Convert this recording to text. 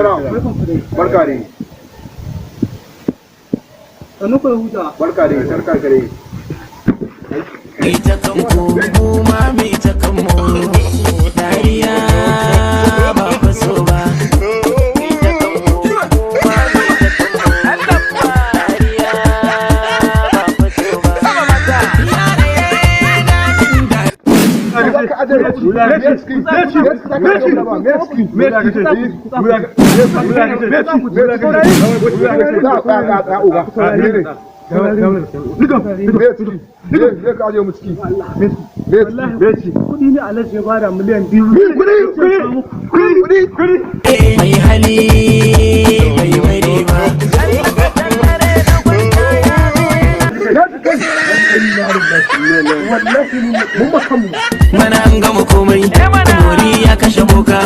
Salam. Barka ne. Sannu ku da hutawa. Barka ne, barka kare. Ita kanku, mu ma mi ta kanmu. Dariya ba faso ba. Ita kanku, mu ma mi ta kanmu. Dariya ba faso ba. Ka aje Messi, Messi, Messi, Messi. Za uga. Messi, me ka aje mu ciki? Messi. Kuɗi ne Alhaji ya bada, miliyan 2. Kudi, kudi, kudi. Mai hali bai bari ba. Wallahi mun makanmu. Mana an gama komai, bori ya kashe boka.